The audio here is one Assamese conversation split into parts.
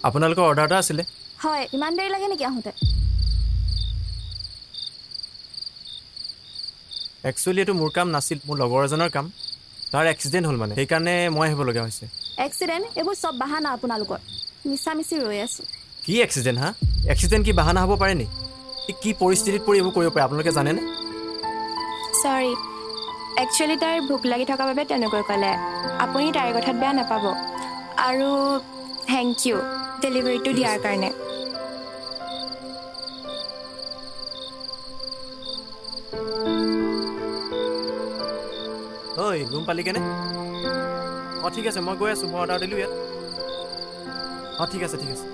আপোনালোকৰ অৰ্ডাৰ এটা আছিলে। হয়, ইমান দেৰি লাগে নেকি আহোঁতে? একচুৱেলি এইটো মোৰ কাম নাছিল, মোৰ লগৰ এজনৰ কাম। তাৰ এক্সিডেণ্ট হ'ল, মানে সেইকাৰণে মই আহিবলগীয়া হৈছে। এক্সিডেণ্ট? এইবোৰ চব বাহানা আপোনালোকৰ। মিছা মিছি ৰৈ আছোঁ। কি এক্সিডেণ্ট? হা, এক্সিডেণ্ট কি বাহানা হ'ব পাৰে নি? ই কি পৰিস্থিতিত পৰি এইবোৰ কৰিব পাৰে, আপোনালোকে জানেনে? চৰি, একচুৱেলি তাইৰ ভোক লাগি থকাৰ বাবে তেনেকৈ ক'লে। আপুনি তাইৰ কথাত বেয়া নাপাব। আৰু thank U ডেলিভাৰীটো দিয়াৰ কাৰণে। ঐ, ৰুম পালিগেনে? অঁ, ঠিক আছে, মই গৈ আছোঁ। মই অৰ্ডাৰ দিলোঁ ইয়াত। অঁ, ঠিক আছে, ঠিক আছে।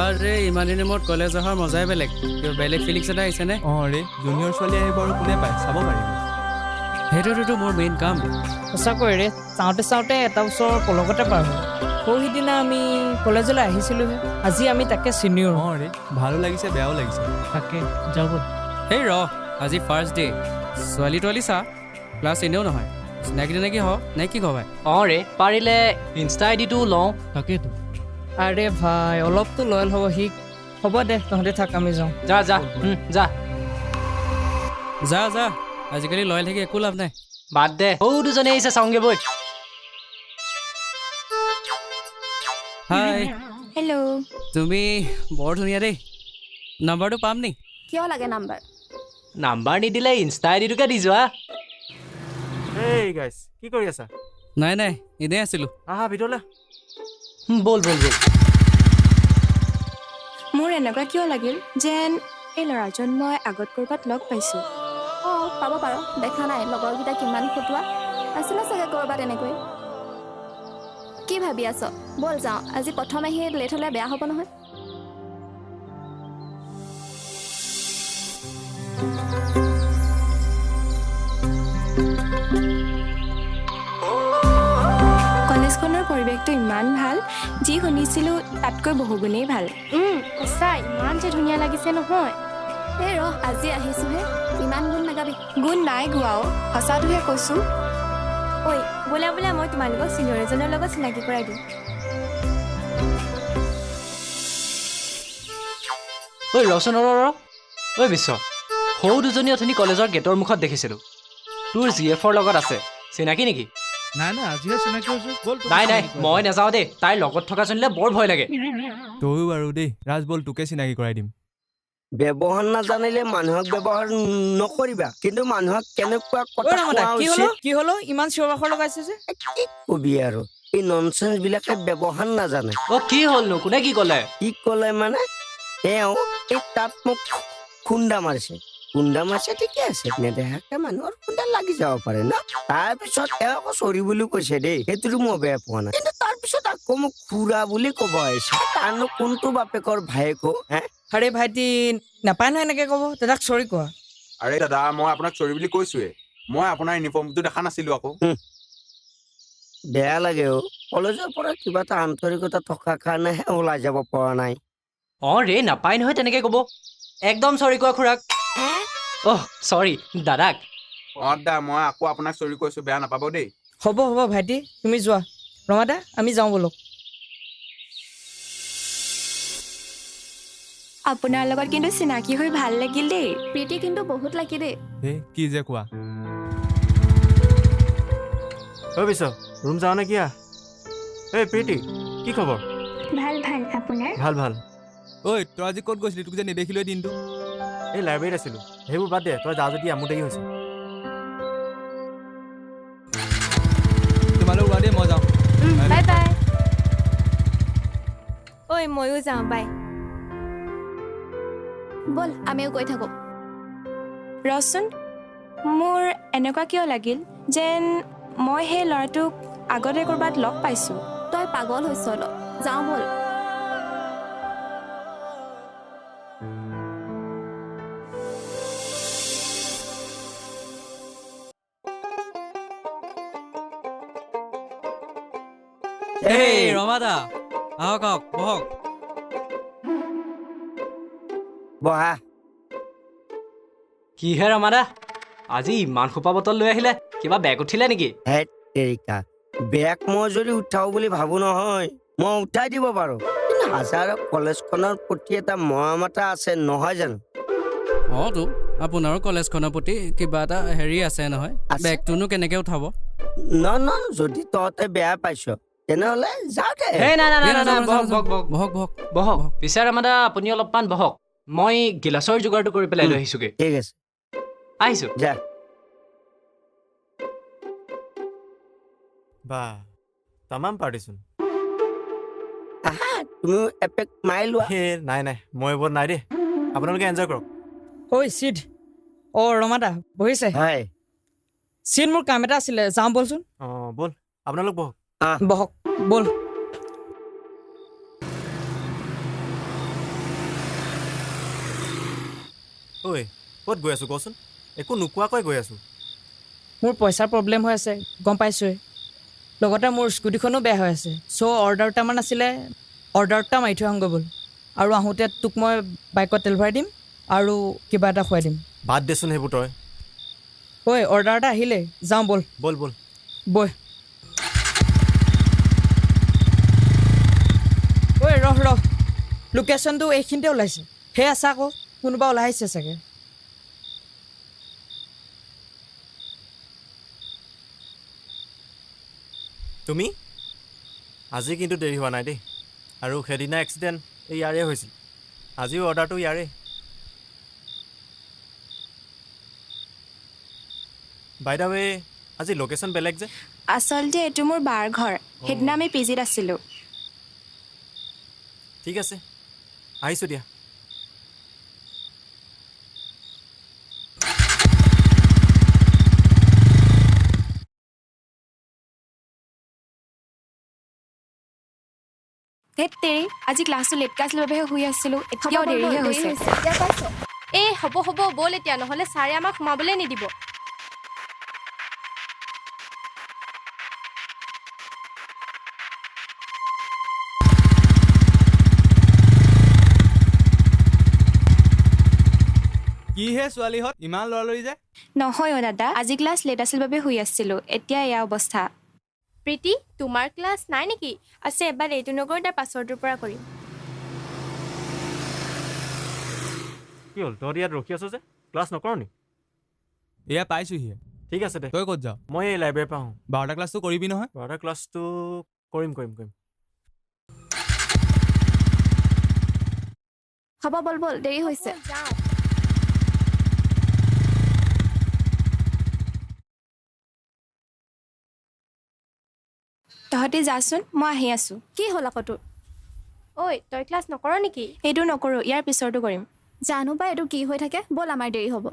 আৰে, ইমান দিনৰ মূৰত কলেজ অহাৰ মজাই বেলেগ, কিবা বেলেগ ফিলিংছ এটা আহিছেনে? অঁ ৰে, জুনিয়ৰ ছোৱালী আহিব আৰু কোনে পায়, চাব পাৰিবি। সেইটোতো মোৰ মেইন কাম। সঁচাকৈ ৰে, চাওঁতে চাওঁতে এটা বছৰ পলকতে পাৰ হ'ল। সৌ সিদিনা আমি কলেজলৈ আহিছিলোঁহে, আজি আমি তাকে চিনিয়ৰ। অঁ ৰে, ভালো লাগিছে, বেয়াও লাগিছে। তাকে, যাওঁ ব'ল। সেই ৰ, আজি ফাৰ্ষ্ট ডে, ছোৱালী তোৱালী চা, ক্লাছ এনেও নহয়, চিনাকি তিনাকি হ নে কি ক ভাই? অঁ ৰে, পাৰিলে ইনষ্টা আই ডিটোও লওঁ। তাকেতো। আৰে ভাই, অলপতো লয়েল হ'ব শিক। হ'ব দে, তহঁতে থাক, আমি যাওঁ। যা যা, যা। যা যা, আজিকালি লয়েল থাকি একো লাভ নাই। বাদ দে, সৌ দুজনী আহিছে, চাওঁগে বৈ। হাই। হেল্ল'। তুমি বৰ ধুনীয়া দেই, নাম্বাৰটো পাম নি? কিয় লাগে নাম্বাৰ? নাম্বাৰ নিদিলে ইনষ্টা আই ডিটোকে দি যোৱা। এই গাইছ, কি কৰি আছা? নাই নাই, এনেই আছিলোঁ। আহা ভিতৰলৈ। ব'ল ব'ল ব'ল। মোৰ এনেকুৱা কিয় লাগিল যেন এই ল'ৰাজন মই আগত ক'ৰবাত লগ পাইছোঁ? অঁ, পাব পাৰ। দেখা নাই লগৰকেইটা কিমান ফটোৱা আছিলে চাগে ক'ৰবাত এনেকৈ। কি ভাবি আছ? ব'ল যাওঁ। আজি প্ৰথম আহি লেট হ'লে বেয়া হ'ব নহয়। কলেজখনৰ পৰিৱেশটো ইমান ভাল, যি শুনিছিলোঁ তাতকৈ বহুগুণেই ভাল। সঁচা, ইমান যে ধুনীয়া লাগিছে নহয়। এই ৰহ, আজি আহিছোঁহে, ইমান গুণ নাগাবি। গুণ নাই গোৱাও, সঁচাটোহে কৈছোঁ। ঐ, বোলা বোলা, মই তোমালোকক চিনিয়ৰ এজনৰ লগত চিনাকি কৰাই দিওঁ। ঐ ৰচোন, ৰ ৰ। ঐ বিশ্ব, সৌ দুজনী অথনি কলেজৰ গেটৰ মুখত দেখিছিলোঁ, তোৰ জি এফৰ লগত আছে, চিনাকি নেকি? নাই নাই, আজিহে চিনাকি হৈছো। ব'ল তোক নাই নাই। চিনাকি কৰাই। মই নাযাওঁ দেই, তাইৰ লগত থকাজনীলে বৰ ভয় লাগে। তয়ো বাৰু দেই। ৰাজ, ব'ল, তোকে চিনাকি কৰাই দিম। ব্যৱহাৰ নাজানিলে মানুহক ব্যৱহাৰ নকৰিবা, কিন্তু মানুহক কেনেকুৱা ঐ কথা ৰঙদা, কোৱা কি হ'ল? উচিত। কি হ'ল, ইমান চিঞৰ বাখৰ লগাইছে যে? কি কবি আৰু, এই ননচেন্স বিলাকে ব্যৱহাৰ নাজানে। অ, কি হ'লনো? কোনে কি ক'লে? কি ক'লে মানে, তেওঁ এই তাত মোক খুন্দা মাৰিছে। খুন্দা মাৰিছে ঠিকে আছে, নেদেখাকে মানুহৰ খুন্দা লাগি যাব পাৰে ন। তাৰপিছত তেওঁ আকৌ চৰি বুলিও কৈছে দেই, সেইটোতো মই বেয়া পোৱা নাই। কিন্তু তাৰপিছত আকৌ মোক খুৰা বুলি ক'ব আহিছে। তাৰনো কোনটো বাপেকৰ ভায়েকো হে? আৰে ভাইটি, নাপায় নহয় এনেকৈ ক'ব। দাদাক চৰি কোৱা। আৰে দাদা, মই আপোনাক চৰি বুলি কৈছোৱে। মই আপোনাৰ ইউনিফৰ্মটো দেখা নাছিলো আকৌ। বেয়া লাগে অ, কলেজৰ পৰা কিবা এটা আন্তৰিকতা থকাৰ কাৰণেহে ওলাই যাব পৰা নাই। অঁ ৰে, নাপায় নহয় তেনেকে ক'ব। একদম চৰি কোৱা খুৰাক, অহ চৰি, দাদাক। অঁ দা, মই আকৌ আপোনাক চৰি কৈছো, বেয়া নাপাব দেই। হ'ব হ'ব ভাইটি, তুমি যোৱা। ৰঙাদা, আমি যাওঁ ব'লক। আপোনাৰ লগত কিন্তু চিনাকি হৈ ভাল লাগিল দেই। প্ৰীতি কিন্তু বহুত লাকি দেই। এই কি যে কোৱা! ঐ বিশ্ব, ৰুম যাওঁ নে কি? আহ, এই প্ৰীতি, কি খবৰ? ভাল ভাল, আপোনাৰ? ভাল ভাল। ঐ, তই আজি ক'ত গৈছিলি? তোক যে নেদেখিলোৱে দিনটো। এই লাইব্ৰেৰীত আছিলোঁ। সেইবোৰ বাদ দে, তই যা যদি আমোদ দেৰি হৈছে। তোমালোক ওলোৱা দেই, মই যাওঁ। Bye bye. ঐ, ময়ো যাওঁ, বাই। ব'ল, আমিও গৈ থাকোঁ। ৰচোন, মোৰ এনেকুৱা কিয় লাগিল যেন মই সেই ল'ৰাটোক আগতে ক'ৰবাত লগ পাইছোঁ? তই পাগল হৈছ অলপ। যাওঁ ব'ল। এই ৰমাদা, আহক আহক, বহক। বহা। কিহে ৰমাদা, আজি ইমান সোপা বটল লৈ আহিলে, কিবা বেগ উঠিলে নেকি? হেত তেৰিকা, বেগ মই যদি উঠাও বুলি ভাবো নহয়, মই উঠাই দিব পাৰো, কিন্তু হাজাৰ কলেজখনৰ প্ৰতি এটা মৰম এটা আছে নহয় জানো? অঁতো, আপোনাৰো কলেজখনৰ প্ৰতি কিবা এটা হেৰি আছে নহয়, বেগটোনো কেনেকৈ উঠাব? ন ন, যদি তহঁতে বেয়া পাইছ তেনেহ'লে যাওঁ দে। নাই নাই নাই, বহক বহক বহক বহক বহক। পিছে ৰমাদা, আপুনি অলপমান বহক, মই গিলাচৰ যোগাৰটো কৰি পেলাই লৈ আহিছোগৈ। ঠিক আছে, আহিছো। যা। বা তামাম পাৰ্টিচোন। আহা, তুমিও এপেক মাৰি লোৱা। হে নাই নাই, মই এইবোৰত নাই দেই, আপোনালোকে এনজয় কৰক। ঐ চিদ, অ' ৰমাদা বহিছে? হয়। চিদ, মোৰ কাম এটা আছিলে, যাওঁ ব'লচোন। অঁ ব'ল, আপোনালোক বহক। বহক ব'ল। ঐ ক'ত গৈ আছোঁ কচোন? একো নোকোৱাকৈ গৈ আছোঁ। মোৰ পইচাৰ প্ৰব্লেম হৈ আছে, গম পাইছোঁৱেই, লগতে মোৰ স্কুটিখনো বেয়া হৈ আছে। চ' অৰ্ডাৰ দুটামান আছিলে, অৰ্ডাৰ দুটা মাৰি থৈ আহোঁগৈ ব'ল। আৰু আহোঁতে তোক মই বাইকত তেল ভৰাই দিম আৰু কিবা এটা খুৱাই দিম। বাদ দেচোন সেইবোৰ তই। ঐ অৰ্ডাৰ এটা আহিলেই, যাওঁ ব'ল। ব'ল ব'ল বৈ। ঐ ৰহ ৰহ, লোকেশ্যনটো এইখিনিতে ওলাইছে। সেই আছা আকৌ, কোনোবা ওলাই আহিছে চাগে। তুমি আজি কিন্তু দেৰি হোৱা নাই দেই। আৰু সেইদিনা এক্সিডেণ্ট এই ইয়াৰে হৈছিল, আজিও অৰ্ডাৰটো ইয়াৰে। বাই the ৱে, আজি লোকেশ্যন বেলেগ যে। আচলতে এইটো মোৰ বাৰ ঘৰ, সেইদিনা আমি পি জিত আছিলোঁ। ঠিক আছে, আহিছোঁ দিয়া। ধেত তেৰি, আজি ক্লাছটো লেটকৈ আছিলে বাবেহে শুই আছিলোঁ, এতিয়াও দেৰিহে হৈছে। এই হ'ব হ'ব ব'ল এতিয়া, নহ'লে ছাৰে আমাক সোমাবলৈ নিদিব। কিহে ছোৱালীহঁত ইমান লৰালৰি যে? নহয় অ' দাদা, আজি ক্লাছ লেট আছিল বাবে শুই আছিলোঁ, এতিয়া এয়া অৱস্থা। প্ৰীতি, তোমাৰ ক্লাছ নাই নেকি? আছে, বাট এইটো নকৰোঁ, তাৰ পাছৰটোৰ পৰা কৰিম। কি হ'ল, তহঁতি ইয়াত ৰখি আছ যে, ক্লাছ নকৰ নি? এয়া পাইছোহিহে। ঠিক আছে দে। তই ক'ত যাৱ? মই এই লাইব্ৰেৰীৰ পৰা আহোঁ। 12টা ক্লাছটো কৰিবি নহয়? 12টা ক্লাছটো কৰিম কৰিম কৰিম। হ'ব ব'ল ব'ল, দেৰি হৈছে। তহঁতি যাচোন, মই আহি আছোঁ। কি হ'ল আকৌ তোৰ? ঐ তই ক্লাছ নকৰ নেকি? এইটো নকৰোঁ, ইয়াৰ পিছৰটো কৰিম। জানো পাই এইটো কি হৈ থাকে, ব'ল আমাৰ দেৰি হ'ব।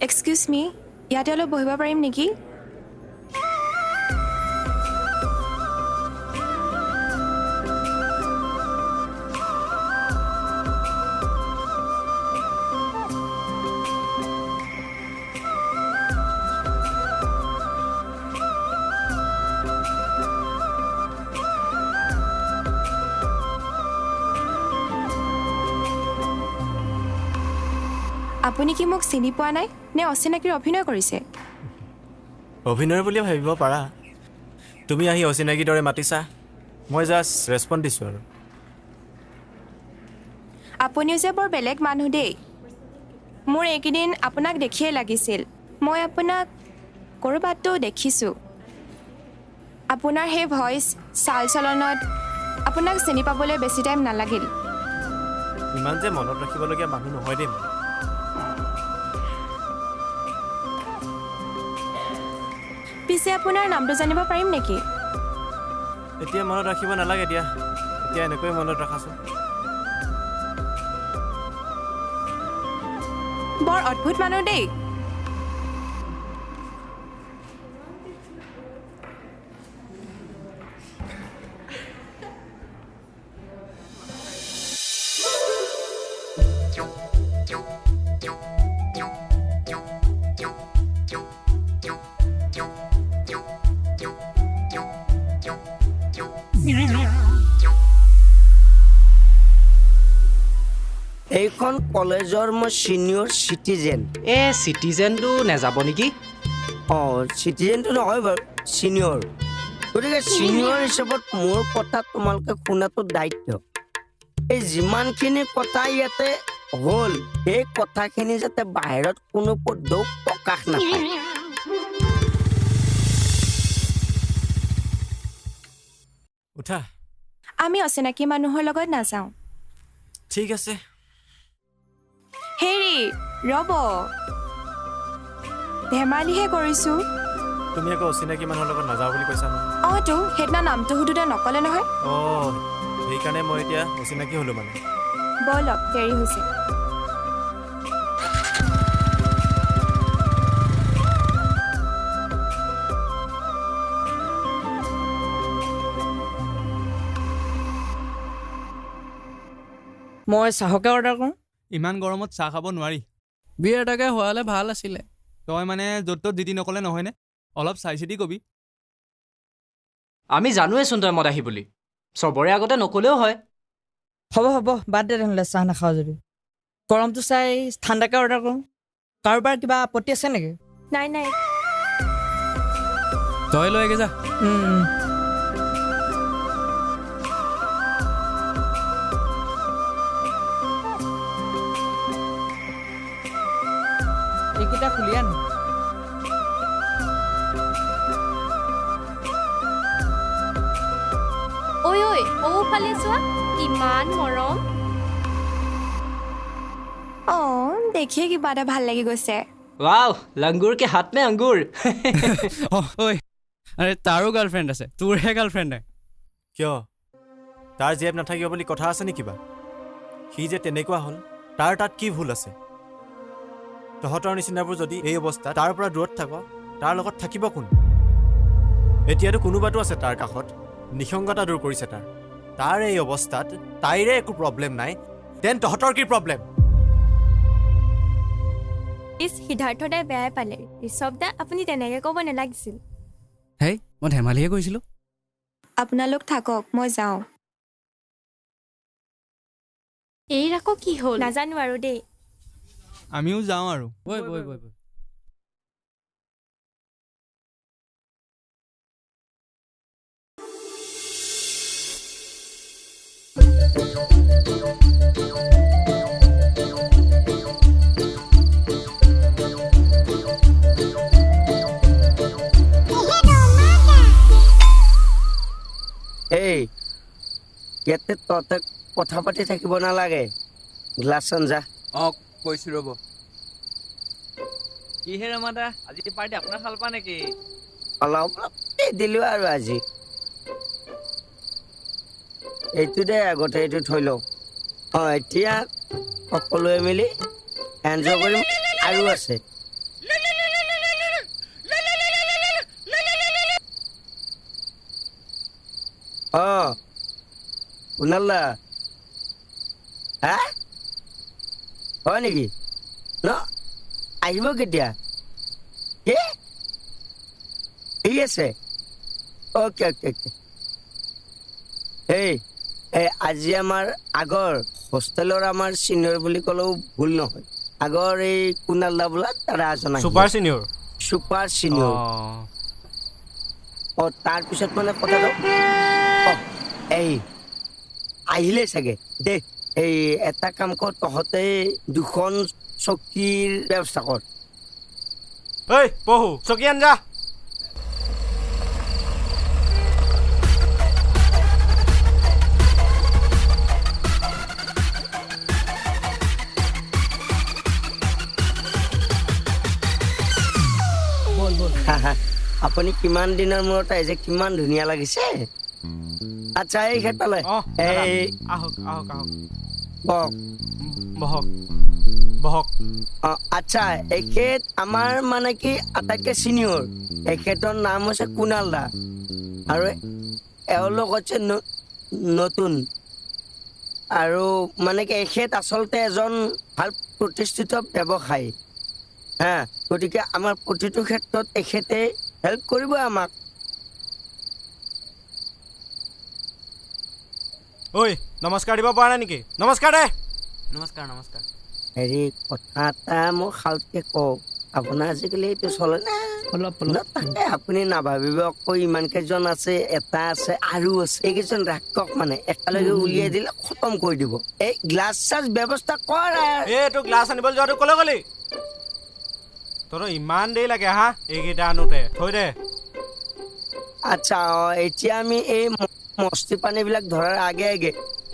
Excuse me, ইয়াতে অলপ বহিব পাৰিম নেকি? আপুনি কি মোক চিনি পোৱা নাই নে অচিনাকিৰ অভিনয় কৰিছে? অভিনয় বুলি ভাবিব পাৰা। তুমি আহি অচিনাকিৰ দৰে মাতিছা, মই জাষ্ট ৰেচপণ্ড দিছোঁ আৰু। আপুনিও যে বৰ বেলেগ মানুহ দেই। মোৰ এইকেইদিন আপোনাক দেখিয়ে লাগিছিল মই আপোনাক ক'ৰবাততো দেখিছোঁ। আপোনাৰ সেই ভইচ, চাল চলনত আপোনাক চিনি পাবলৈ বেছি টাইম নালাগিল। ইমান যে মনত ৰাখিবলগীয়া মানুহ নহয় দেই মই। পিছে আপোনাৰ নামটো জানিব পাৰিম নেকি? এতিয়া মনত ৰাখিব নালাগে দিয়া, এতিয়া এনেকৈয়ে মনত ৰাখাচোন। বৰ অদ্ভুত মানুহ দেই। এইখন কলেজৰ মই ছিনিয়ৰ চিটিজেন। এই চিটিজেনটো নেযাব নেকি? অঁ, চিটিজেনটো নহয় বাৰু, ছিনিয়ৰ। গতিকে ছিনিয়ৰ হিচাপত মোৰ কথা তোমালোকে শুনাটো দায়িত্ব। এই যিমানখিনি কথা ইয়াতে হ'ল, সেই কথাখিনি যাতে বাহিৰত কোনো পধ্যেও প্ৰকাশ নাপায়। উঠা। আমি অচিনাকি মানুহৰ লগত নাযাওঁ। ঠিক আছে। হেৰি ৰ'ব, ধেমালিহে কৰিছোঁ। তুমি আকৌ অচিনাকি মানুহৰ লগত নাযাওঁ বুলি কৈছা নহয়? অঁ তো, সেইদিনা নামটো সোধোতে নক'লে নহয়। অঁ, সেইকাৰণে মই এতিয়া অচিনাকি হ'লোঁ মানে। ব'লক, দেৰি হৈছে। মই চাহকে অৰ্ডাৰ কৰোঁ। ইমান গৰমত চাহ খাব নোৱাৰি। বিয়াৰ এটাকে হোৱালে ভাল আছিলে। তই মানে য'ত ত'ত যি তি নক'লে নহয়নে? অলপ চাই চিতি কবি। আমি জানোৱেচোন তই মদাহী বুলি, চবৰে আগতে নক'লেও হয়। হ'ব হ'ব, বাদ দে তেনেহ'লে চাহ নাখাওঁ যদি। গৰমটো চাই ঠাণ্ডাকে অৰ্ডাৰ কৰোঁ। কাৰোবাৰ কিবা আপত্তি আছে নেকি? নাই নাই। তই লৈ যা। এইকেইটা খুলি আন। ঐ ঐ, ঔফালে চোৱা, ইমান মৰম। অঁ, দেখিয়ে কিবা এটা ভাল লাগি গৈছে। ৱাও, লংগুৰ কে হাত মে আংগুৰ। অঁ ঐ, আৰে তাৰো গাৰ্লফ্ৰেণ্ড আছে, তোৰহে গাৰ্লফ্ৰেণ্ড নাই। কিয় তাৰ জীয়েপ নাথাকিব বুলি কথা আছে নেকি কিবা? সি যে তেনেকুৱা হ'ল, তাৰ তাত কি ভুল আছে? তহঁতৰ নিচিনাবোৰ যদি এই অৱস্থা, তাৰ পৰা দূৰত থাক, তাৰ লগত থাকিব কোন? এতিয়াতো কোনোবাটো আছে তাৰ কাষত, নিসংগতা দূৰ কৰিছে তাৰ। তাৰ এই অৱস্থাত তাইৰে একো প্ৰব্লেম নাই, দেন তহঁতৰ কি প্ৰব্লেম? ইছ, সিদ্ধাৰ্থ দাই বেয়াই পালে। ঋষভ দা, আপুনি তেনেকৈ ক'ব নালাগিছিল। হেই, মই ধেমালিহে কৰিছিলোঁ। আপোনালোক থাকক, মই যাওঁ। এইৰ আকৌ কি হ'ল? নাজানো আৰু দেই। আমিও যাওঁ আৰু। বৈ বৈ বৈ বৈ। এই ইয়াতে তহঁতে কথা পাতি থাকিব নালাগে, গ্লাছখন যা। অঁ, কৈছোঁ ৰ'ব। কিহে ৰমাদা, আজি পাৰ্টি আপোনাৰ ফালৰ পৰা নেকি? অলপ অলপ দিলোঁ আৰু আজি। এইটো দে, আগতে এইটো থৈ লওঁ। অঁ, এতিয়া সকলোৱে মিলি এনজয় কৰিম। আৰু আছে। অঁ, কুণাল দা, হা, হয় নেকি? ন আহিব কেতিয়া? কি ঠিক আছে, অ'কে অ'কে অ'কে। এই এই আজি আমাৰ আগৰ হোষ্টেলৰ আমাৰ চিনিয়ৰ বুলি ক'লেও ভুল নহয়, আগৰ এই কুণাল দা বোলা দাদা এজন আহিছে। Super senior. Super senior. অঁ, তাৰপিছত মানে কথাটো, অঁ, এই আহিলে চাগে দেই। এই এটা কাম কৰ, তহঁতে দুখন চকীৰ ব্যৱস্থা কৰ। ঐ পহু, চকী আন যা। আপুনি কিমান দিনৰ মূৰত আহিছে, কিমান ধুনীয়া লাগিছে। আচ্ছা, এই ক্ষেত্ৰলৈ এই আহক আহক আহক, বহক বহক বহক। অঁ, আচ্ছা, এখেত আমাৰ মানে কি আটাইতকৈ চিনিয়ৰ। এখেতৰ নাম হৈছে কুণাল দা, আৰু এওঁলোক হৈছে নতুন। আৰু মানে কি এখেত আচলতে এজন ভাল প্ৰতিষ্ঠিত ব্যৱসায়ী। হা, গতিকে আমাৰ প্ৰতিটো ক্ষেত্ৰত এখেতে হেল্প কৰিব আমাক। ঐ, নমস্কাৰ দিব পৰা নাই নেকি? নমস্কাৰ দে। নমস্কাৰ নমস্কাৰ। হেৰি, কথা এটা মই সাউতকে কওঁ, আপোনাৰ আজিকালি এইটো চলে না অলপ অলপ। তাকে আপুনি নাভাবিব আকৌ, ইমান কেইজন আছে, এটা আছে আৰু আছে, এইকেইজন ৰাক্ষক মানে একেলগে উলিয়াই দিলে খতম কৰি দিব। এই গ্লাছ চাছ ব্যৱস্থা কৰ। এই তোৰ গ্লাছ আনিবলৈ যোৱাটো ক'লৈ গ'লি? তহঁতৰ ইমান দেৰি লাগে হা এইকেইটা আনোতে, থৈ দে। আচ্ছা, অঁ, এতিয়া আমি এই মস্তি পানীবিলাক ধৰাৰ আগে আগে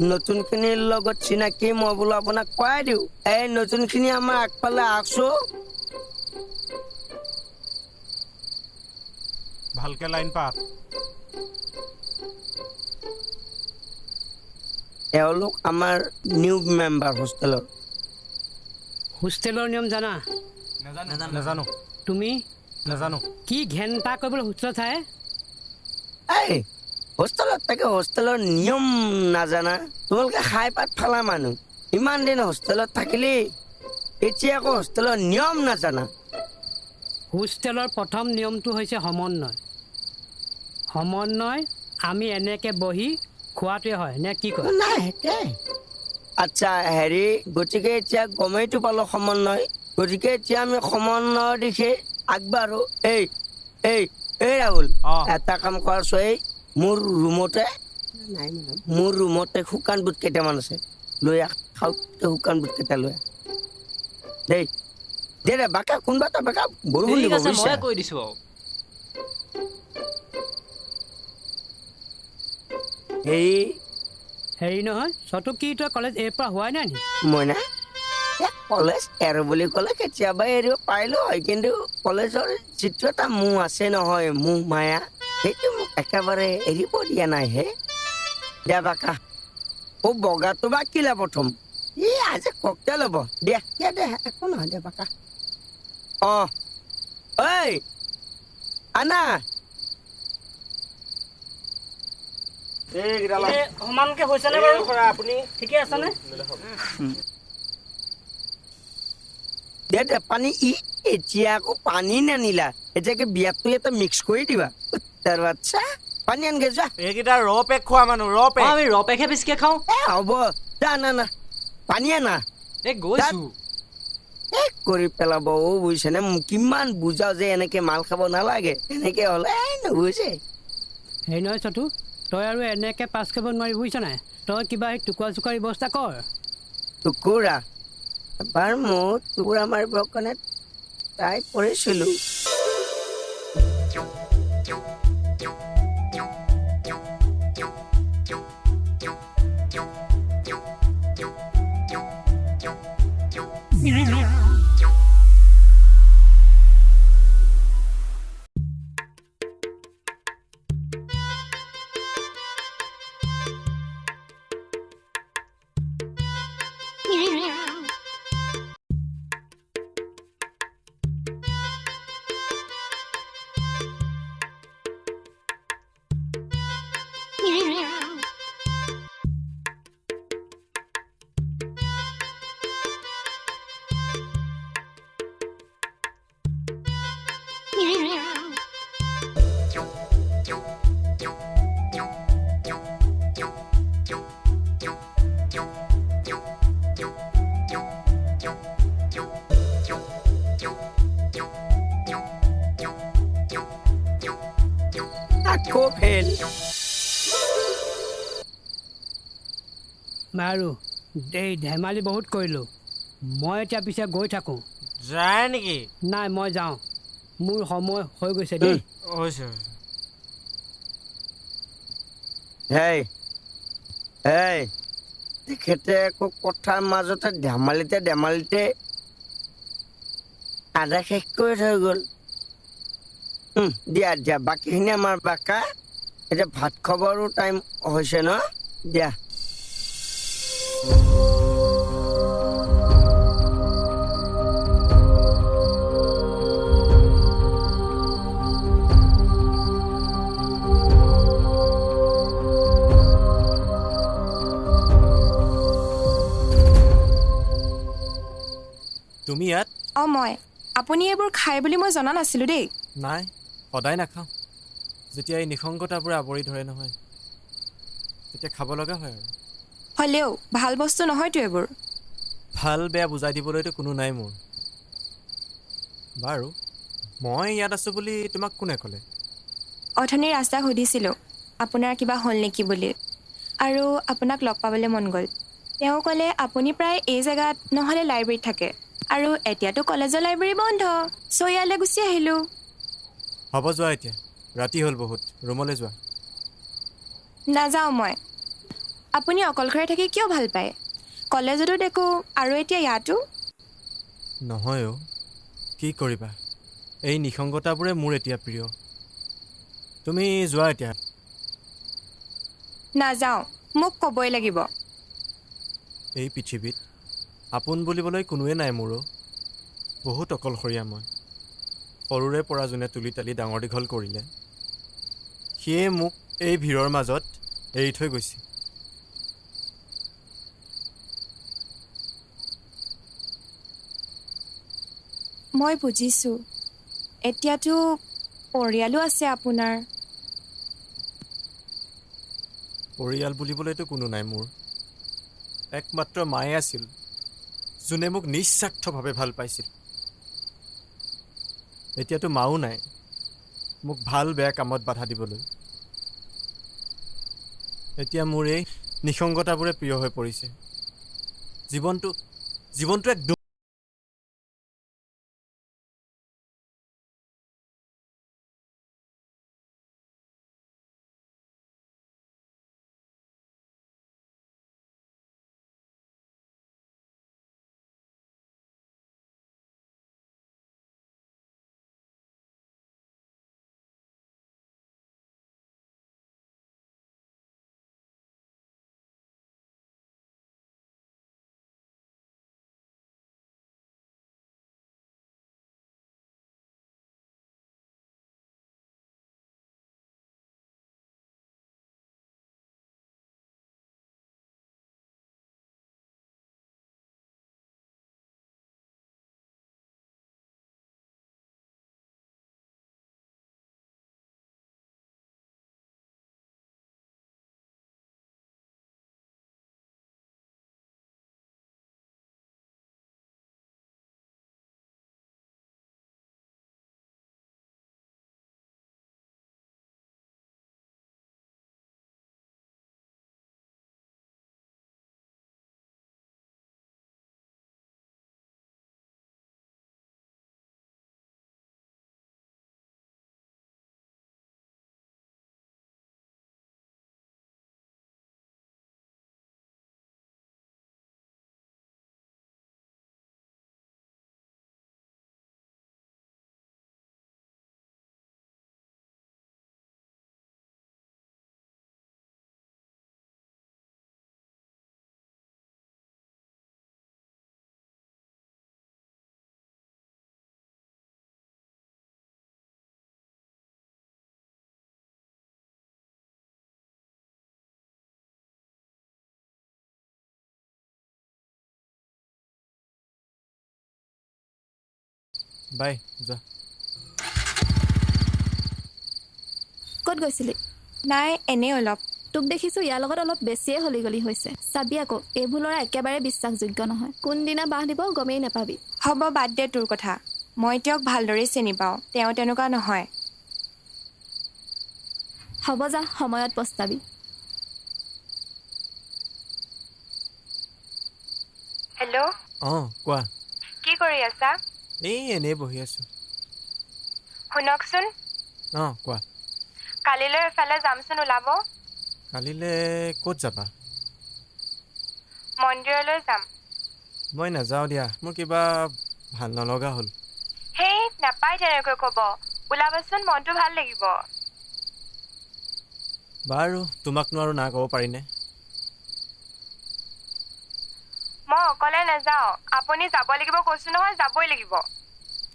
নতুনখিনিৰ লগত চিনাকি মই বোলো আপোনাক কৰাই দিওঁ। এই নতুনখিনি আমাৰ আগফালে আহকচোন। ভালকে লাইন পাত। এওঁলোক আমাৰ নিউ মেম্বাৰ হোষ্টেলৰ। হোষ্টেলৰ নিয়ম জানা? নাজানো। তুমি? নাজানো। কি ঘেণ্টা কৰিবলৈ হোষ্টেলত চাই? এই হোষ্টেলত থাকে, হোষ্টেলৰ নিয়ম নাজানা? তোমালোকে খাই পাত ফালা মানুহ, ইমান দিন হোষ্টেলত থাকিলি, এতিয়া আকৌ হোষ্টেলৰ নিয়ম নাজানা? হোষ্টেলৰ প্ৰথম নিয়মটো হৈছে সমন্বয়। সমন্বয় আমি এনেকে বহি খোৱাটোৱে হয় নে কি কয়? নাই। আচ্ছা, হেৰি, গতিকে এতিয়া গমেইতো পালোঁ সমন্বয়। গতিকে এতিয়া আমি সমন্বয়ৰ দিশে আগবাঢ়ো। এই এই এই ৰাহুল, এটা কাম কৰাচোন, এই মোৰ ৰুমতে নাই মানে মোৰ ৰুমতে শুকান বুট কেইটামান আছে, লৈ আহ। খাওঁতে শুকান বুট কেইটা লৈ আহ দেই। দে দে, বাকা কোনোবা এটা বাকা বৰষুণ দিব। মই কৈ দিছোঁ। হেৰি হেৰি নহয়, চটো কি তই কলেজ এৰ পৰা হোৱাই নাই নেকি? মই না কলেজ এৰ বুলি ক'লে কেতিয়াবা এৰিব পাৰিলোঁ হয়, কিন্তু কলেজৰ যিটো এটা মোহ আছে নহয়, মোহ মায়া, সেইটো মোক একেবাৰে এৰিব দিয়া নাই হে। দিয়া বাকা, অ' বগাটো বা কিলা প্ৰথম। ই আজি ককটেল হ'ব। দিয়া দিয়া দে, একো নহয়, দে বাকা। অঁ, ঐ আনা। সমানকে হৈছেনে বাৰু? আপুনি ঠিকে আছেনে? দে দে পানী। ই এতিয়া আকৌ পানী নানিলা, এতিয়া বিয়াতটো এটা মিক্স কৰি দিবা। তাৰ বাচ্ছা পানী আনগে যোৱা। এইকেইটা ৰ পেক খোৱা মানুহ, ৰ পেক। আমি ৰ পেকহে বেছিকে খাওঁ। এ হ'ব যা, না না পানী আনা। এ গৈছো। এক কৰি পেলাব। অ' বুজিছেনে, কিমান বুজাও যে এনেকে মাল খাব নালাগে, এনেকে হ'লে নুবুজে। হেৰি নহয় চতু, তই আৰু এনেকে পাছ কৰিব নোৱাৰি বুজিছ নাই? তই কিবা সেই টুকুৰা চুকুৰাৰ ব্যৱস্থা কৰ। টুকুৰা? এবাৰ মই টুকুৰা মাৰিবৰ কাৰণে ট্ৰাই কৰিছিলোঁ। আকৌ ফেইল। বাৰু দেই, ধেমালি বহুত কৰিলোঁ। মই এতিয়া পিছে গৈ থাকোঁ। যায় নেকি? নাই, মই যাওঁ, মোৰ সময় হৈ গৈছে দেই। হৈছে। হেই হেই, তেখেতে আকৌ কথাৰ মাজতে ধেমালিতে ধেমালিতে আধা শেষ কৰি থৈ গ'ল। দিয়া দিয়া, বাকীখিনি আমাৰ বাকা। এতিয়া ভাত খাবৰো টাইম হৈছে ন, দিয়া। তুমি ইয়াত? অঁ, মই। আপুনি এইবোৰ খায় বুলি মই জনা নাছিলোঁ দেই। নাই, সদায় নাখাওঁ। যেতিয়া এই নিসংগতাবোৰে আৱৰি ধৰে নহয়, তেতিয়া খাব লগা হয় আৰু। হ'লেও ভাল বস্তু নহয়তো এইবোৰ। ভাল বেয়া বুজাই দিবলৈতো কোনো নাই মোৰ। বাৰু, মই ইয়াত আছোঁ বুলি তোমাক কোনে ক'লে? অথনি ৰাস্তা সুধিছিলোঁ আপোনাৰ কিবা হ'ল নেকি বুলি, আৰু আপোনাক লগ পাবলৈ মন গ'ল। তেওঁ ক'লে আপুনি প্ৰায় এই জেগাত নহ'লে লাইব্ৰেৰীত থাকে, আৰু এতিয়াতো কলেজৰ লাইব্ৰেৰী বন্ধ, চ' ইয়ালৈ গুচি আহিলোঁ। হ'ব, যোৱা এতিয়া, ৰাতি হ'ল বহুত, ৰুমলৈ যোৱা। নাযাওঁ মই। আপুনি অকলশৰে থাকি কিয় ভাল পায়? কলেজতো দেখোঁ আৰু এতিয়া ইয়াতো। নহয় অ', কি কৰিবা, এই নিসংগতাবোৰে মোৰ এতিয়া প্ৰিয়। তুমি যোৱা এতিয়া। নাযাওঁ, মোক ক'বই লাগিব। এই পৃথিৱীত আপোন বুলিবলৈ কোনোৱে নাই মোৰো। বহুত অকলশৰীয়া মই। সৰুৰে পৰা যোনে তুলি তালি ডাঙৰ দীঘল কৰিলে, সিয়ে মোক এই ভিৰৰ মাজত এৰি থৈ গৈছে। মই বুজিছোঁ, এতিয়াতো পৰিয়ালো আছে আপোনাৰ। পৰিয়াল বুলিবলৈতো কোনো নাই মোৰ। একমাত্ৰ মায়ে আছিল যোনে মোক নিস্বাৰ্থভাৱে ভাল পাইছিল। এতিয়াতো মাও নাই মোক ভাল বেয়া কামত বাধা দিবলৈ। এতিয়া মোৰ এই নিসংগতাবোৰে প্ৰিয় হৈ পৰিছে। জীৱনটো জীৱনটো এক বাই, যোৱা। ক'ত গৈছিলি? নাই, এনেই অলপ। তোক দেখিছোঁ ইয়াৰ লগত অলপ বেছিয়ে হলিগলি হৈছে। চাবি আকৌ, এইবোৰ ল'ৰা একেবাৰে বিশ্বাসযোগ্য নহয়। কোনদিনা বাঁহ দিব গমেই নাপাবি। হ'ব, বাদ দে তোৰ কথা। মই তেওঁক ভালদৰেই চিনি পাওঁ, তেওঁ তেনেকুৱা নহয়। হ'ব যা, সময়ত পস্তাবি। হেল্ল'। অঁ কোৱা। কি কৰি আছা? এই এনেই বহি আছোঁ। শুনকচোন। অঁ কোৱা। কালিলৈ এফালে যামচোন, ওলাব। কালিলৈ ক'ত যাবা? মন্দিৰলৈ যাম। মই নাযাওঁ দিয়া, মোৰ কিবা ভাল নলগা হ'ল। সেই নাপায় তেনেকৈ ক'ব, ওলাবচোন, মনটো ভাল লাগিব। বাৰু তোমাকনো আৰু না ক'ব পাৰিনে? মই অকলে নাযাওঁ, আপুনি যাব লাগিব কৈছোঁ নহয়, যাবই লাগিব।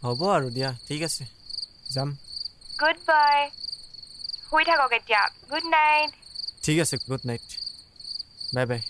হ'ব আৰু দিয়া, ঠিক আছে, যাম। গুড বাই, শুই থাকক এতিয়া, গুড নাইট। ঠিক আছে, গুড নাইট, বাই বাই।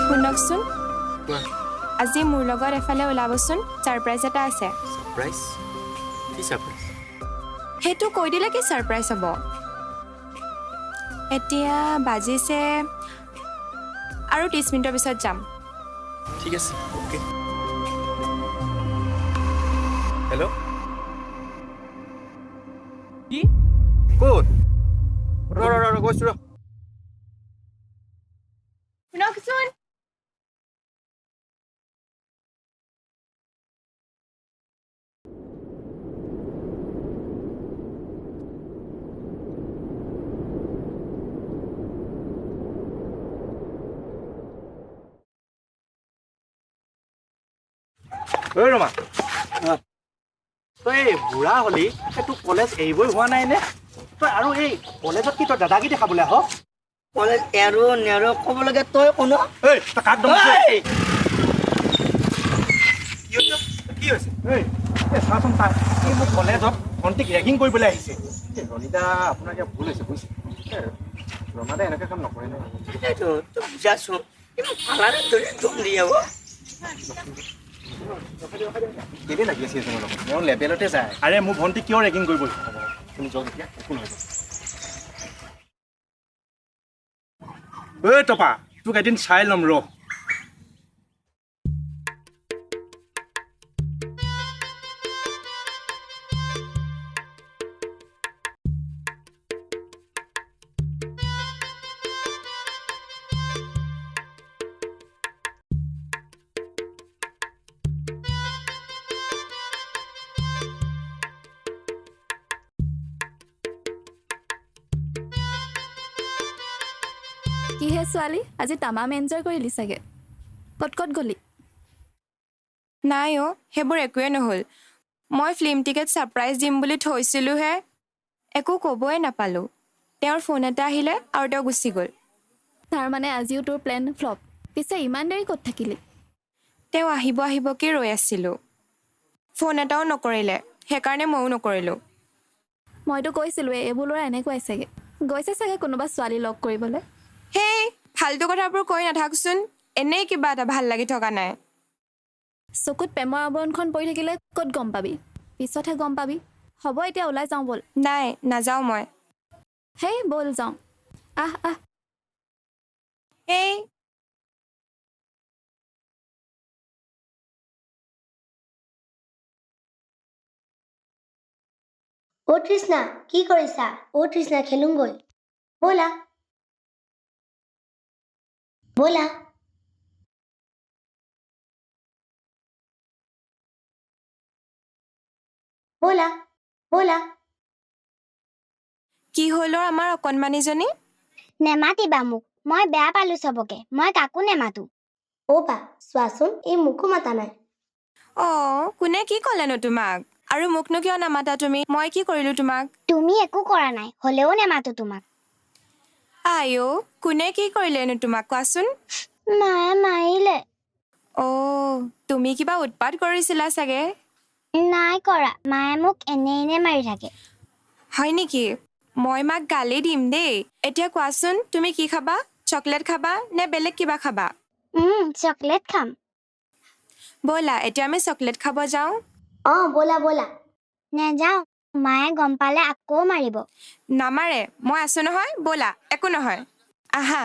শুনকচোন, আজি মোৰ লগত এফালে ওলাবচোন, ছাৰপ্ৰাইজ এটা আছে। ছাৰপ্ৰাইজ? কি ছাৰপ্ৰাইজ? সেইটো কৈ দিলে কি ছাৰপ্ৰাইজ হ'ব? এতিয়া বাজিছে আৰু 30 মিনিটৰ পিছত যাম। ঠিক আছে, অ'কে। হেল্ল'। কি? ক'ত? ৰ ৰ ৰ, গৈছোঁ ৰ। শুনকচোন। ঐ ৰমা, তই বুঢ়া হলি, তোক কলেজ এৰিবই হোৱা নাই নে? তই আৰু এই কলেজত কি তই দাদাগি দেখাবলৈ আহ? কলেজ এৰো নেৰো ক'বলগীয়া তই কোন? ঐ তই কাক দম? কি হৈছে? ঐ চাচোন, তাক এই মোক কলেজত ভণ্টিক ৰেগিং কৰিবলৈ আহিছে। ৰণিতা, আপোনাৰ কিবা ভুল হৈছে বুজিছে? ৰমাদা এনেকুৱা কাম নকৰে নহয়। সেইটো তই বুজাচোন, পালাৰে ধৰি দম দি যাব। কেলে লাগি আছে এজনৰ লগত? তেওঁ লেবেলতে যায়। আৰে মোৰ ভণ্টি কিয় ৰেগিং কৰিব? তুমি যাওক এতিয়া, একো নহ'ব। ঐ টপা, তোক এদিন চাই ল'ম ৰ। কিহে ছোৱালী, আজি তামাম এনজয় কৰিলি চাগে? ক'ত ক'ত গ'লি? নাই অ', সেইবোৰ একোৱে নহ'ল। মই ফিল্ম টিকেট ছাৰপ্ৰাইজ দিম বুলি থৈছিলোঁহে, একো ক'বই নাপালোঁ। তেওঁৰ ফোন এটা আহিলে আৰু তেওঁ গুচি গ'ল। তাৰমানে আজিও তোৰ প্লেন ফ্লপ। পিছে ইমান দেৰি ক'ত থাকিলি? তেওঁ আহিব আহিবকৈ ৰৈ আছিলোঁ, ফোন এটাও নকৰিলে, সেইকাৰণে ময়ো নকৰিলোঁ। মইতো কৈছিলোঁৱে এইবোৰ ল'ৰা এনেকুৱাই চাগে, গৈছে চাগে কোনোবা ছোৱালী লগ কৰিবলৈ। সেই ফাল্টু কথাবোৰ কৈ নাথাকচোন, এনেই কিবা এটা ভাল লাগি থকা নাই। চকুত প্ৰেমৰ আৱৰণখন পৰি থাকিলে ক'ত গম পাবি, পিছতহে গম পাবি। হ'ব এতিয়া ওলাই যাওঁ ব'ল। নাই নাযাওঁ মই। হেই ব'ল যাওঁ, আহ আহ। এই অ' তৃষ্ণা, কি কৰিছা? অ' তৃষ্ণা, খেলোঁগৈ ব'লা ব'লা। ব'লা ব'লা। কি হ'ল অ' আমাৰ অকণমানিজনী? নেমাতিবা মোক, মই বেয়া পালো চবকে, মই কাকো নেমাতো। অ' বা চোৱাচোন, এই মোকো মাতা নাই। অ' কোনে কি ক'লেনো তোমাক? আৰু মোকনো কিয় নামাতা তুমি? মই কি কৰিলোঁ তোমাক? তুমি একো কৰা নাই, হ'লেও নেমাতো তোমাক। আইঅ, কোনে কি কৰিলেনো তোমাক কোৱাচোন? মায়ে মাৰিলে। অ', তুমি কিবা উৎপাত কৰিছিলা চাগে। নাই কৰা, মায়ে মোক এনে এনে মাৰি থাকে। হয় নেকি? মই মাক গালি দিম দেই। এতিয়া কোৱাচোন, তুমি কি খাবা? চকলেট খাবা নে বেলেগ কিবা খাবা? চকলেট খাম। ব'লা, এতিয়া আমি চকলেট খাব যাওঁ। অঁ, ব'লা ব'লা। নেযাওঁ, মায়ে গম পালে আকৌ মাৰিব। নামাৰে, মই আছো নহয়। ব'লা, একো নহয়, আহা।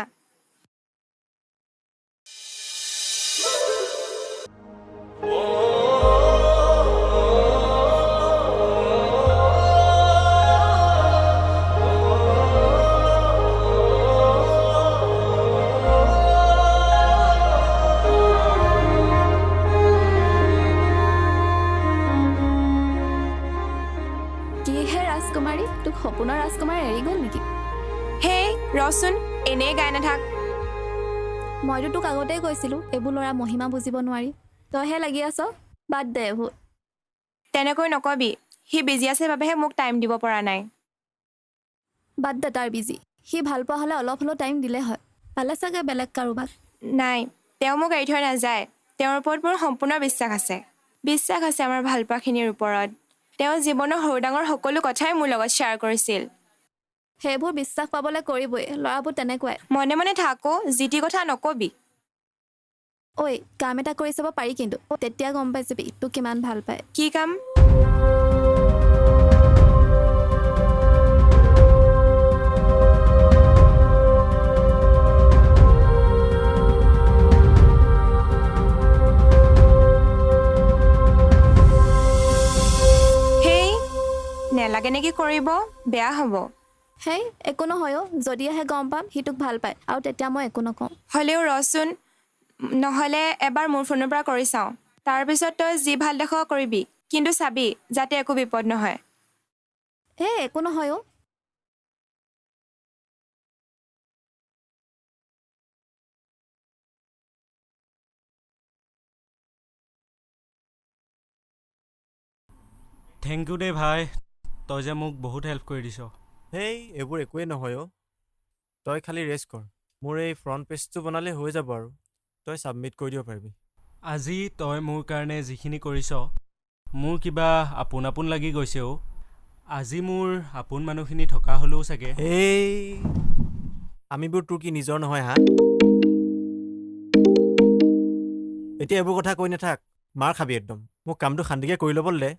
কিহে ৰাজকুমাৰী, তোক সপোনৰ ৰাজকুমাৰ এৰি গ'ল নেকি? হেই ৰচোন, এনেই গাই নাথাক। মইতো তোক আগতেই কৈছিলোঁ, এইবোৰ ল'ৰা মহিমা বুজিব নোৱাৰি। তইহে লাগি আছ, বাদ দে এইবোৰ। তেনেকৈ নকবি, সি বিজি আছে বাবেহে মোক টাইম দিব পৰা নাই। বাদ দে তাৰ বিজি, সি ভাল পোৱা হ'লে অলপ হ'লেও টাইম দিলে হয়। পালে চাগে বেলেগ কাৰোবাক। নাই, তেওঁ মোক এৰি থৈ নাযায়। তেওঁৰ ওপৰত মোৰ সম্পূৰ্ণ বিশ্বাস আছে। বিশ্বাস আছে আমাৰ ভালপোৱাখিনিৰ ওপৰত। তেওঁ জীৱনৰ সৰু ডাঙৰ সকলো কথাই মোৰ লগত শ্বেয়াৰ কৰিছিল। সেইবোৰ বিশ্বাস পাবলৈ কৰিবই, ল'ৰাবোৰ তেনেকুৱাই। মনে মনে থাকো, যি টি কথা নকবি। ঐ, কাম এটা কৰি চাব পাৰি কিন্তু, তেতিয়া গম পাই যাবি তোক কিমান ভাল পায়। কি কাম? হেই, নেলাগে নেকি কৰিব, বেয়া হ'ব। হেই, একো নহয় অ', যদি আহে গম পাম সি তোক ভাল পায়, আৰু তেতিয়া মই একো নকওঁ। হ'লেও ৰচোন, নহ'লে এবাৰ মোৰ ফোনৰ পৰা কৰি চাওঁ। তাৰপিছত তই যি ভাল দেখ কৰিবি, কিন্তু চাবি যাতে একো বিপদ নহয়। এই একো নহয় অ'। Thank U দেই ভাই, তই যে মোক বহুত হেল্প কৰি দিছ। হেই, এইবোৰ একোৱেই নহয় অ'। তই খালি ৰেষ্ট কৰ, মোৰ এই ফ্ৰণ্ট পেজটো বনালে হৈ যাব আৰু তই ছাবমিট কৰি দিব পাৰিবি। আজি তই মোৰ কাৰণে যিখিনি কৰিছ, মোৰ কিবা আপোন আপোন লাগি গৈছে অ'। আজি মোৰ আপোন মানুহখিনি থকা হ'লেও চাগে। এই আমিবোৰ তোৰ কি নিজৰ নহয় হা? এতিয়া এইবোৰ কথা কৈ নাথাক, মাৰ খাবি একদম। মোক কামটো শান্তিকৈ কৰি ল'বলৈ দে।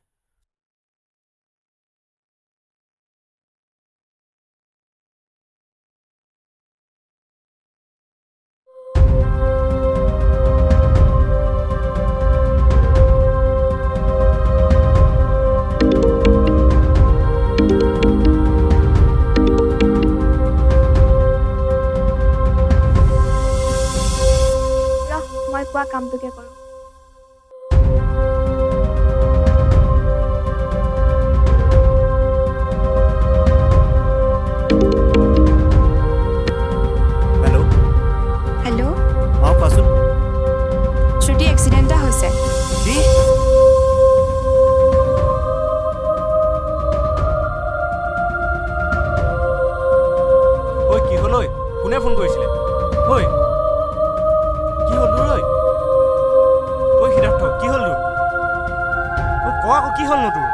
ৰহ, মই কোৱা কামটোকে কৰোঁ। হেল্ল'। হেল্ল'। অঁ, কোৱাচোন। শ্ৰুতি, এক্সিডেণ্ট এটা হৈছে। কি? ঐ, কি হ'ল ঐ? কোনে ফোন কৰিছিলে ঐ? কি হ'ল তোৰ ঐ? ঐ সিদ্ধাৰ্থ, কি হ'ল তোৰ? ঐ ক আকৌ, কি হ'লনো তোৰ?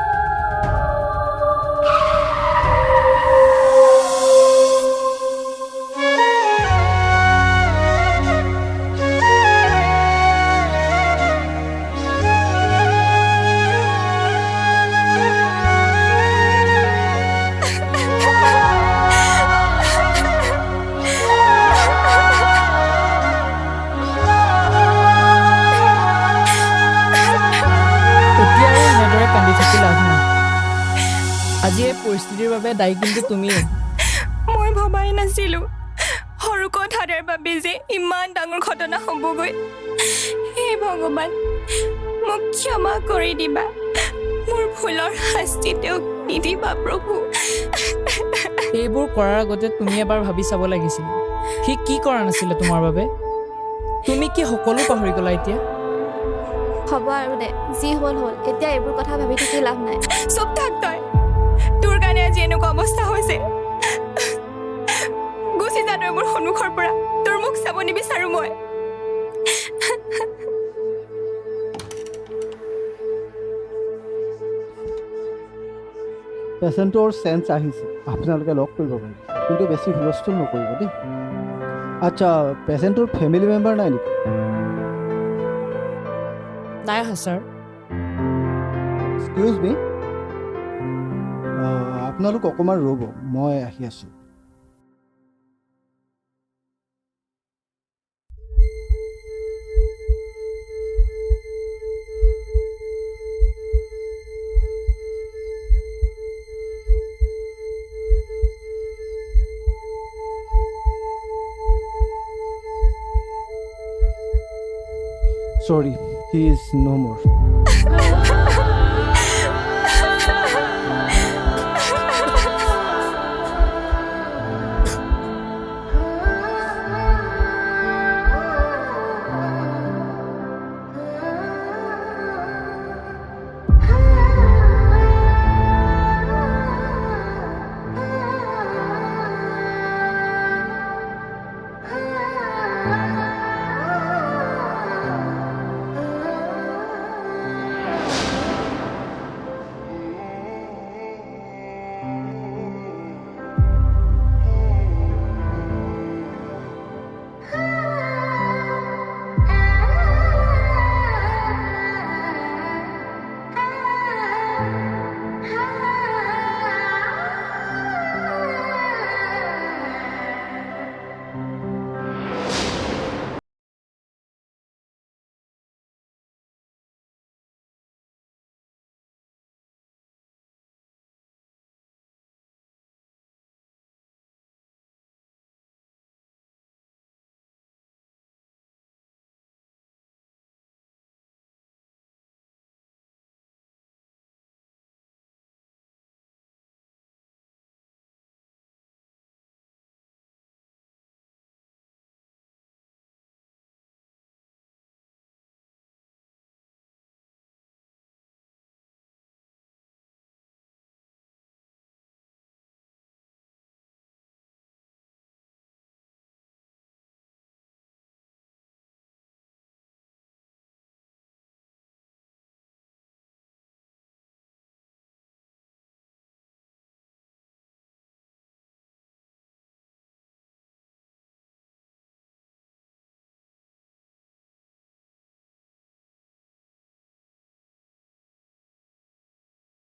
এতিয়া আৰু এনেদৰে কান্দি থাকি লাভ নাই। আজি এই পৰিস্থিতিৰ বাবে দায়ী কিন্তু তুমিয়েই। মই ভবাই নাছিলোঁ সৰু কথাটোৰ বাবে যে ইমান ডাঙৰ ঘটনা হ'বগৈ। হে ভগৱান, মোক ক্ষমা কৰি দিবা। মোৰ ভুলৰ শাস্তি তেওঁক নিদিবা প্ৰভু। এইবোৰ কৰাৰ আগতে তুমি এবাৰ ভাবি চাব লাগিছিল। সি কি কৰা নাছিলে তোমাৰ বাবে? তুমি কি সকলো পাহৰি গ'লা এতিয়া? হ'ব আৰু দে, যি হ'ল হ'ল, এতিয়া এইবোৰ কথা ভাবি থাকি লাভ নাই। চুপ থাক তই, তোৰ কাৰণে আজি এনেকুৱা অৱস্থা হৈছে। গুচি যা তই মোৰ সন্মুখৰ পৰা, তোৰ মুখ চাব নিবিচাৰো মই। পেচেণ্টৰ চেঞ্চ আহিছে, আপোনালোকে লগ কৰিব পাৰিব, কিন্তু বেছি হুলস্থুল নকৰিব দেই। আচ্ছা, পেচেণ্টৰ ফেমিলি মেম্বাৰ নাই নেকি? নাই অহা ছাৰ। এক্সকিউজ মি, আপোনালোক অকণমান ৰ'ব, মই আহি আছোঁ। Sorry, he is no more.